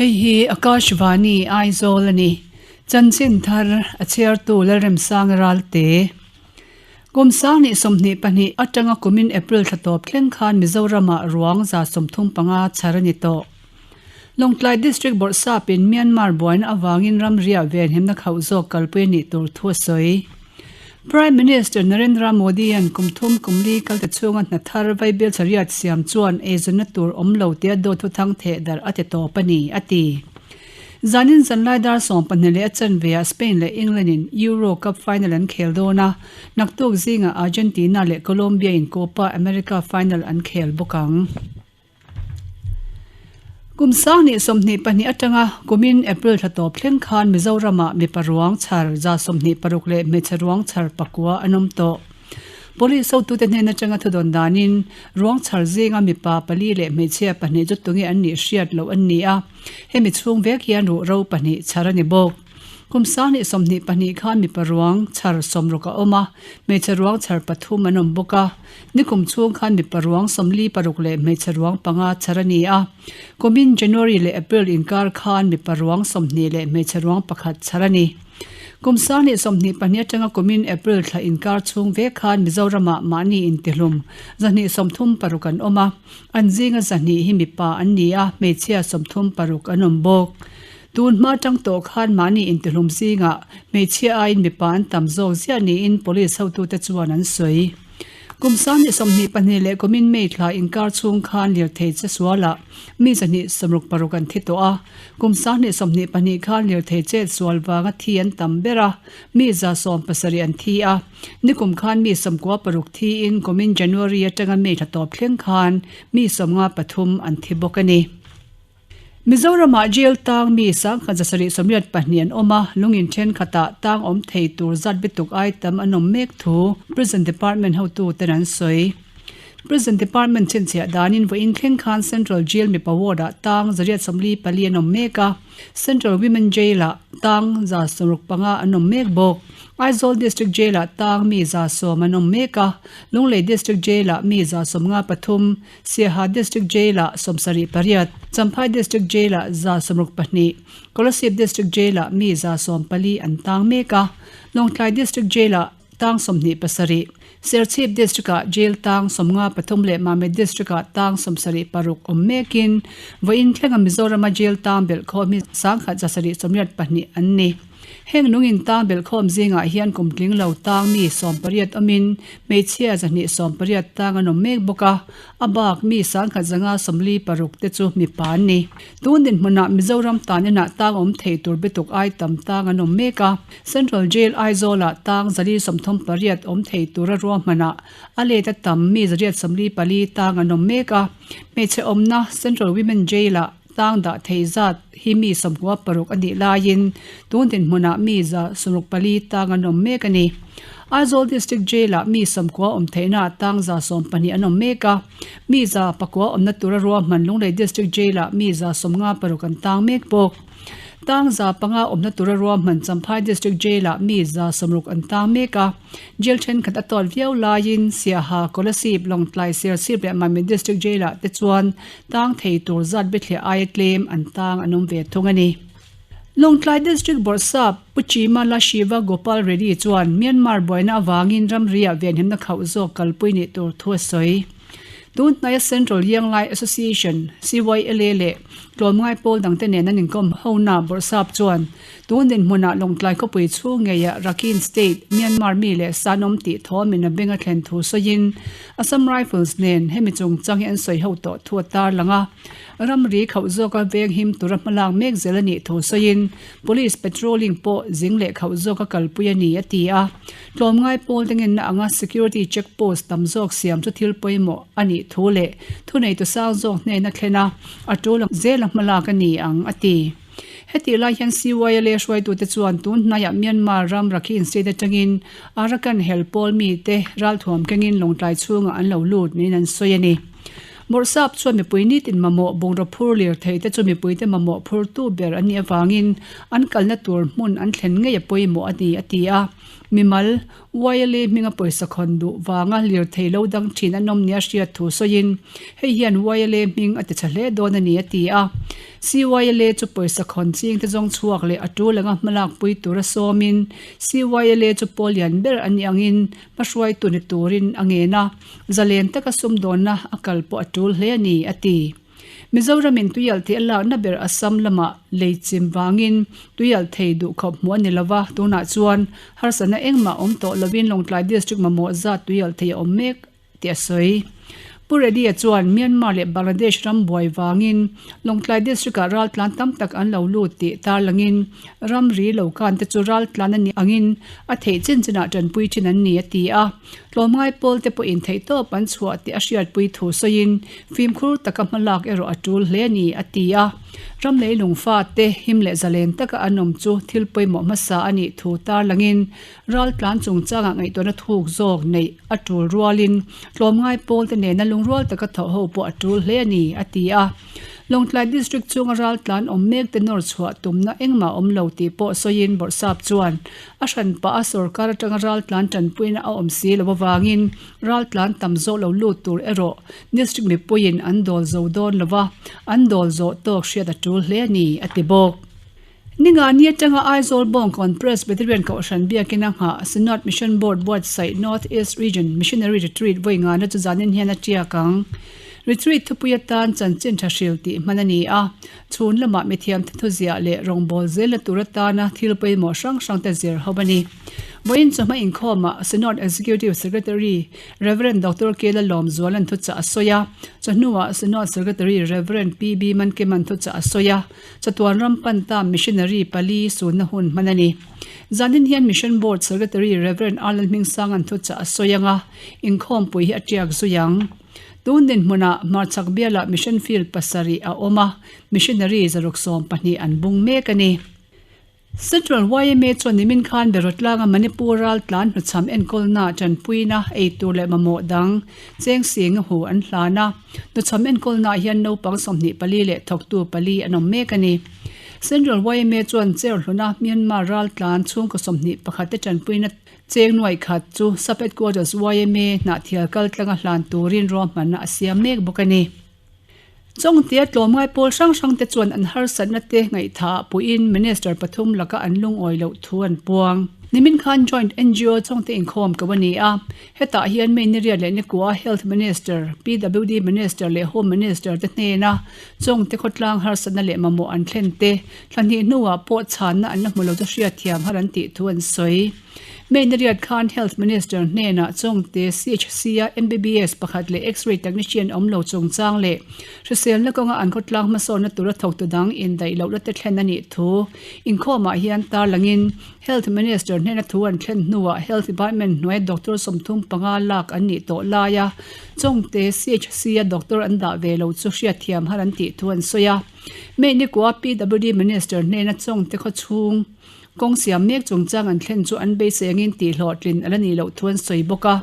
Hei hi Akashvani Aizawl a ni. Chanchin thar a chhiartu Lalremsanga Ralte. Kum 2022 atanga kumin April thla tawp thleng khan Mizoramah ruang 35 chhar a ni tawh. Lawngtlai District Bawrhsapin Myanmar buaina avangin ramriah venhimna khauh zawk kalpui a nih tur thu a sawi. Prime Minister Narendra Modi-a'n kum thum kum li kalte chhunga hna thar vaibel chariat siam chuan eizawnna tur awm lo tia dawt thuthang theh darh a ti tawp a ni, a ti. Zanin zanlai dar 12 leh a chanveah Spain leh England-in Euro Cup final an khel dawn a, naktuk zingah Argentina leh Colombia-in Copa America final an khel bawk ang. Kum 2022 atanga kumin April thla tawp thleng khan Mizoramah mipa ruang chhar 26 leh hmeichhe ruang chhar pakua an awm tawh. Police hotute hnen atanga thudawn danin ruang chhar zinga mipa pali leh hmeichhia pahnih chu tunge an nih hriat loh an ni a, hemi chhung vek hian ruhro pahnih chhar a ni bawk. Kum 2022 khan mipa ruang chhar 60 a awm a, hmeichhe ruang chhar pathum an awm bawk a. Nikum chhung khan mipa ruang 46 leh hmeichhe ruang panga chhar a ni a. Kumin January leh April inkar khan mipa ruang 20 leh hmeichhe ruang pakhat chhar a ni. Kum 2022 atanga kumin April thla inkar chhung vek khan Mizoramah mahni intihlum 236 an awm a, an zinga 200 hi mipa an ni a, hmeichhia 36 an awm bawk. Tun hma tang tawh khan mahni intihlum zingah hmeichhia aiin mipa an tam zawk ziah niin police hotute chuan an sawi. Kum 2022 leh kumin May thla inkar chhung khan lirthei che sualah mi 266 an thi tawh a, kum 2022 khan lirthei chet sual vanga thi an tam ber a, mi 170 an thi a. Nikum khan mi 96 thiin kumin January atanga May thla tawp thleng khan mi 53 an thi bawk a ni. Mizoramah jail tang mi 1782 an awm a, lungin thenkhatah tang awm thei tur zat bituk ai tam an awm mek thu Prison Department hotuten an sawi. Prison Department chhinchhiah danin vawiin thleng khan Central Jail mipa ward-ah tang 144 an awm mek a, Central Women Jail-ah tang 165 an awm mek bawk. Aizawl District Jail-ah tang mi 110 an awm mek a, Lunglei District Jail-ah mi 153, Siaha District Jail-ah 78, Champhai District Jail-ah 62, Kolasib District Jail-ah mi 14 an tang mek a, Lawngtlai District Jail-ah tang 27, Serchhip District-ah jail tang 53 leh Mamit District-ah tang 76 awm mekin vawiin thlenga Mizorama jail tang belhkhawm hi 1782 an ni. Heng lungin tang belhkhawm zingah hian kum tling lo tang mi 18 awmin hmeichhia 180 tang an awm mek bawk a, a bak mi 1156 te chu mipa an ni. Tun dinhmunah Mizoram tan inah tang awm thei tur bituk ai tam tang an awm mek a, Central Jail Aizawlah tang 138 awm thei tura ruahmanah a let a tam mi 144 tang an awm mek a, hmeichhe awmna Central Women Jail-ah Tang dah thei zat hi mi 96 a nih laiin tun dinhmunah mi 64 tang an awm mek a ni. Aizawl District Jail-ah mi 90 awm theihnaah tang 12 an awm mek a, mi 9 awmna tura ruahman Lunglei District Jail-ah mi 56 an tang mek bawk. Tang 5 awmna tura ruahman Champhai District Jail-ah mi 60 an tang mek a. Jail thenkhat a tawt viau laiin Siaha, Kolasib, Lawngtlai, Serchhip leh Mamit District Jail-ah te chuan tang thei tur zat bithliah aia tlem an tang an awm ve thung a ni. Lawngtlai District Bawrhsap Pu Chimala Shiva Gopal Reddy chuan Myanmar buaina avangin ramriah venhimna khauh zawk kalpui nih tur thu a sawi. Tun hnaia Central Yanglai Association, CYLA, leh tlawmngai pawl dangte nen an inkawm hona Bawrhsap chuan tun dinhmunah Lawngtlai khawpui chhung ngeiah Rakhine State, Myanmar mi leh Sanawm tih thawmin a beng a thlen thu sawiin Assam Rifles nen hemi chungchang hi an sawi ho tawh thu a tarlang a, ramri khauh zawka veng him tura hmalak mek zel a nih thu sawiin Police patrolling pawh zing leh khauh zawka kalpui a ni a ti a. Tlawmngai pawl te ngenna anga security check post tam zawk siam chu thil pawimawh a nih thu leh thuneitu sang zawk hnena thlen a, a tul ang zela hmalak a ni ang a ti. Hetih lai hian CYLA hruaitute chuan tun hnaiah Myanmar ram Rakhine State atangin Arakan hel pawl mite ralthuam kengin Lawngtlai chhungah an lo lut niin an sawi a ni. Bawrhsap chuan mipui nitin mamawh bungraw phur lir thei te chu mipuite mamawh phurtu ber an nih avangin an kalna tur hmun an thlen ngei a pawimawh a ni a ti a. Mimal, YLA hminga pawisa khawn duh vanga lirthei lo dang thin an awm nia hriat thu sawiin, hei hian YLA hming a tichhe hle dawn a ni a ti a. CYLA chu pawisa khawn ching te zawng chhuak leh a tul anga hmalakpui tura sawmin CYLA chu pawl lian ber a nih angin hmahruaitu ni turin a ngen a, zalen taka sumdawnna a kal pawh a tul hle a ni a ti. Mizoramin tuialh tih a lakna ber Assam lamah lei chim vangin tuialh thei duh khawp hmuh a ni lova, tunah chuan harsatna engmah awm tawh lovin Lawngtlai District mamawh zat tuialh thei a awm mek tih a sawi. Pu Reddy-a chuan Myanmar leh Bangladesh ram buai vangin Lawngtlai District-ah raltlan tam tak an lo lut tih tarlangin ramri lo kan te chu raltlan a nih angin a theih chin chinah tanpui thin an ni a ti a. Tlawmngai pawl te pawhin theihtawp an chhuah tih a hriatpui thu sawiin fimkhur taka hmalak erawh a tul hle a ni a ti a. Ram lei lungfa te him leh zalen taka an awm chu thil pawimawh hmasa a nih thu tarlangin raltlan chungchangah ngaihtuahna thuk zawk neih a tul rualin tlawmngai pawl te nena lungrual taka thawh ho pawh a tul hle a ni a ti a. Lawngtlai District chunga raltlan awm mek te nawr chhuah tumna engmah awm lo tih pawh sawiin Bawrhsap chuan A hran pah a sorkar atanga raltlan tanpuina a awm si lo avangin raltlan tam zawk lo lut tur erawh district mipuiin an dawl zo dawn lo va, an dawl zawh tawk hriat a tul hle a ni, a ti bawk. Ningani atanga Aizawl Bawngkawn Presbyterian Kohhran biakin a nghah Synod Mission Board buatsaih North East Region Missionary Retreat vawi ngana chu zanin hian a tiak ang. Retreat thupui atan chanchin tha hril tih hman a ni a, Chhun lamah mithiamte thuziah leh rawngbâwl zelna tur atana thil pawimawh hrang hrangte zir ho a ni. Vawiin chawhma inkhawmah Synod Executive Secretary Rev. Doctor Kela Lawmzuala'n thuchah a sawi a, chawhnuah Synod Secretary Rev. PB Mankima'n thuchah a sawi a, chatuan ram panta Missionary pali sunna hun hman a ni. Zanin hian Mission Board Secretary Rev. Arlan Hmingsanga'n thuchah a sawi ang a, inkhawmpui hi a tiak zui ang. Tun dinhmunah hmarchhak bialah mission field pasarih a awm a, missionary 120 an bung mek a ni. Central yma chuan nimin khan Berawtlanga Manipur raltlan hnuchham enkawlna tanpuina eitur leh mamawh dang cheng singa hu an hlan a, hnuchham enkawlnaah hian naupang 24 leh thawktu pali an awm mek a ni. Central yma chuan Cherhluna Myanmar raltlan chhungkaw 21 te tanpuina Cheng nuaih khat chu Sub Headquarters yma hnahthial kal tlanga hlan turin ruahmanna a siam mek bawk a ni. Chawngtia tlawmngai pawl hrang hrang te chuan an harsatna te ngaihthah puiin Minister pathum laka an lungawi loh thu an puang. Nimin khan Joint ngo Chawngte inkhawm ko a ni a, hetah hian May niriat leh nikua Health Minister, PWD Minister leh Home Minister te hnena Chawngte khawtlang harsatna leh mamawh an thlen te Thla hnih hnuah pawh chhanna an la hmu lo chu hriatthiam har an tih thu an sawi. May ni riat khan Health Minister hnenah Chawngte CHC-a MBBS pakhat leh X-ray technician awm lo chungchang leh hriselna kawnga an khawtlang hmasawnna tura thawktu dang indaih lohna te thlen a nih thu inkhawmah hian tarlangin Health Minister hnena thu an thlen hnuah Health Department hnuaia doctor 35 lak an nih tawh laia Chawngte CHC-a doctor an dah ve lo chu hriatthiam har an tih thu an sawi a. May nikua PWD Minister hnena Chawngte khaw chhung kawng siam mek chungchang an thlen chu an beisei angin tih hlawhtlin a la nih loh thu an sawi bawk a.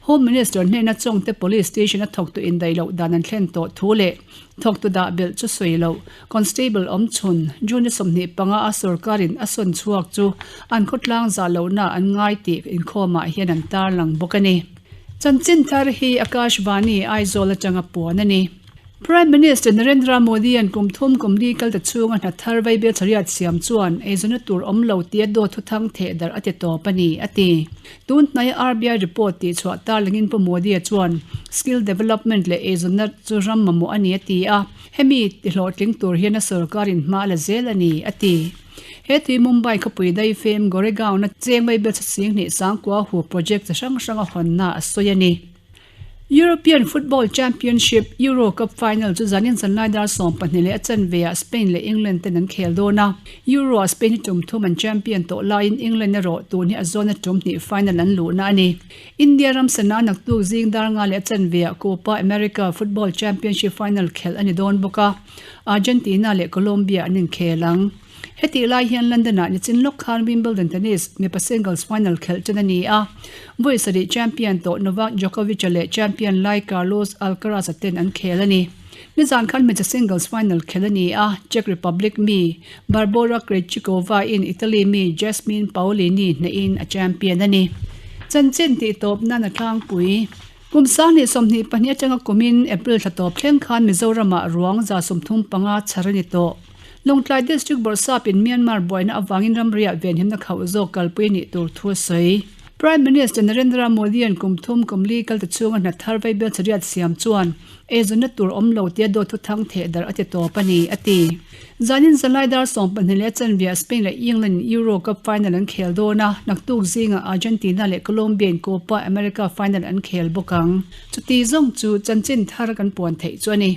Home Minister hnena Chawngte Police Station a thawktu indaih loh dan an thlen tawh thu leh thawktu dah belh chu sawi loh Constable awmchhun June 25 a sorkarin a sawn chhuak chu an khawtlang zah lohna an ngai tih inkhawmah hian an tarlang bawk a ni. Chanchin thar hi Akashvani Aizawl atanga puan a ni. Prime Minister Narendra Modi-a'n kum thum kum li kalta chhunga hna thar vaibel chariat siam chuan eizawnna tur awm lo tia dawt thuthang theh darh a ti tawp a ni, a ti. Tun hnaia RBI report tih chhuah tarlangin Pu Modi-a chuan skill development leh eizawnna chu ram mamawh a ni a ti a, hemi ti hlawhtling tur hian a sorkarin hma a la zel a ni, a ti. He tui Mumbai khawpui daifem Goregaon-a cheng vaibel chhasing hnih sangkua hu project chi hrang hranga hawnna a sawi a ni. European Football Championship, Euro Cup final chu zanin zanlai dar 12 leh a chanveah Spain leh England ten an khel dawn a. Euro ah Spain hi tum thum an champion tawh laiin England erawh tun hi a zawna tum hnih final an luhna a ni. India ram sana naktuk zing dar nga leh a chanveah Copa America Football Championship final khelh a ni dawn bawk a, Argentina leh Colombia an inkhel ang. Hetih lai hian London-ah nichin lawk khan Wimbledon tennis mipa singles final khelh ṭan a ni a, vawi sarih champion tawh Novak Djokovic-a leh champion lai Carlos Alcaraz-a ten an khel a ni. Nizan khan hmeichhe singles final khelh a ni a, Czech Republic mi Barbora Krejcikova-in Italy mi Jasmine Paolini hnehin a champion a ni. Chanchin tih tawp nan a tlangpui. Kum 2022 atanga kumin April thla tawp thleng khan Mizoramah ruang 35 chhar a ni tawh. Lawngtlai District Bawrhsap in Myanmar buaina avangin ramriah venhimna khauh zawk kalpui a nih tur thu a sawi. Prime Minister Narendra Modi-a'n kum thum kum li kal ta chhunga hna thar vaibel chariat siam chuan eizawnna tur awm lo tia dawt thu thang theh darh a ti tawp a ni, a ti. Zanin zalai dar 12 leh chanve Spain leh England in Euro Cup final an khel dawn a, naktuk zingah Argentina leh Colombia in Copa America final an khel bawk ang. Chuti zawng chu chanchin thar kan puan theih chu a ni.